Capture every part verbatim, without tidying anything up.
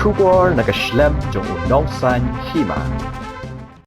Khubor na ka shlem jong u Nongsaiñ Hima.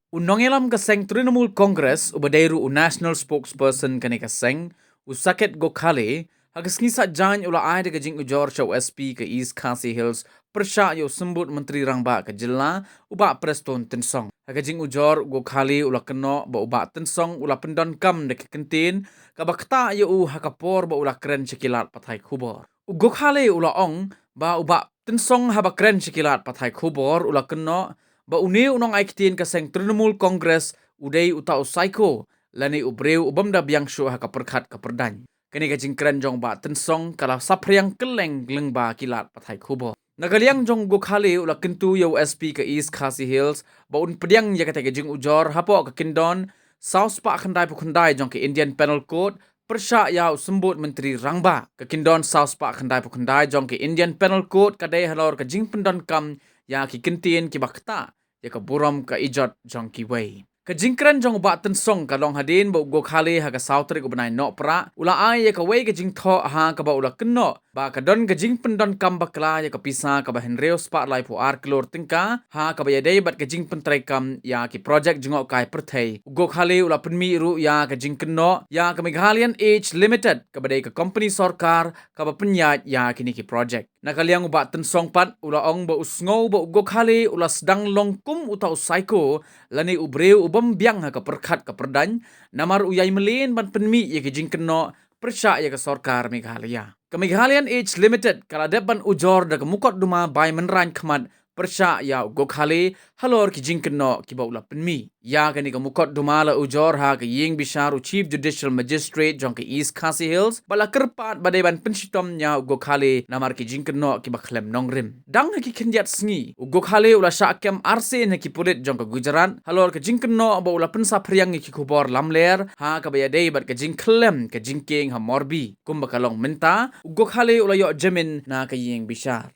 U nongïalam ka seng Trinamool Congress uba dei ruh u National Spokesperson kane ka seng, u Saket Gokhale, ha ka sngi Saitjaiñ u la ai da ka jingujor sha u S P ka East Khasi Hills pyrshah ïa u Symbud Myntri Rangbah ka jylla, u Bah Prestone Tynsong. Ha ka jingujor, u Gokhale u la kynnoh ba u Bah Tynsong u la pyndonkam da ka kyntien kaba ktah ïa u ha ka por ba u la kren sha ki lad pathai khubor. U Gokhale u la ong ba u Bah Tynsong haba kren sha ki lad pathai khubor u la kynnoh ba une u nongai ktien ka seng Trinamool Congress u dei uta u psycho lane u briew u bym da biang shuh ha ka pyrkhat ka pyrdaiñ. Kane ka jingkren jong u Bah Tynsong ka la saphriang kylleng lyngba ki lad pathai khubor. Na ka liang jong u Gokhale u la kyntu ïa u S P ka East Khasi Hills ba un pdiang ïa kata ka jingujor hapoh ka kyndon saw spah khyndai phew khyndai jong ka Indian Penal Code pyrshah ïa u Symbud Myntri Rangbah. Ka kyndon saw spah khyndai phew khyndai jong ka Indian Penal Code ka dei halor ka jingpyndonkam ïa ki kyntien kiba ktah ïa ka burom ka ijot jong kiwei. Ka jingkren jong u Bah Tynsong ka long hadien ba u Gokhale ha ka saw tarik u bnai Nohprah u la ai ïa kawei ka jingthoh ha kaba u la kynnoh ba ka don ka jingpyndonkam bakla ïa ka pisa kaba hynriew spah laiphew ar klur tyngka ha kaba ïadei bad ka jingpyntreikam ïa ki projek jngohkai pyrthei. U Gokhale u la pynmih ruh ïa ka jingkynnoh ïa ka Meghalayan Age Limited kaba dei ka kompani sorkar kaba pynïaid ïa kine ki projek. Na ka liang u Bah Tynsong pat u la ong ba u sngew ba u Gokhale u la sdang long kum uta u psycho lane u briew u bym biang ha ka pyrkhat ka pyrdaiñ namar u ïai mlien ban pynmih ïa ki jingkynnoh pyrshah ïa ka sorkar Meghalaya. Ka Meghalayan Age Limited ka la dep ban ujor da ka mukotduma bai mynraiñ khmat pyrshah ïa u Gokhale halor ki jingkynnoh kiba u la pynmih. Ïa kane ka mukotduma la ujor ha ka ïing bishar u Chief Judicial Magistrate jong ka East Khasi Hills ba la kyrpad ba dei ban pynshitom ïa u Gokhale namar ki jingkynnoh kiba khlem nongrim. Dang ha ki khyndiat sngi u Gokhale u la shah kem arsien ha ki pulit jong ka Gujarat halor ka jingkynnoh ba u la pynsaphriang ïa ki khubor lamler ha kaba ïadei bad ka jingkhyllem ka jingkieng ha Morbi. Kumba ka long mynta, u Gokhale u la ïoh jamin na ka ïing bishar.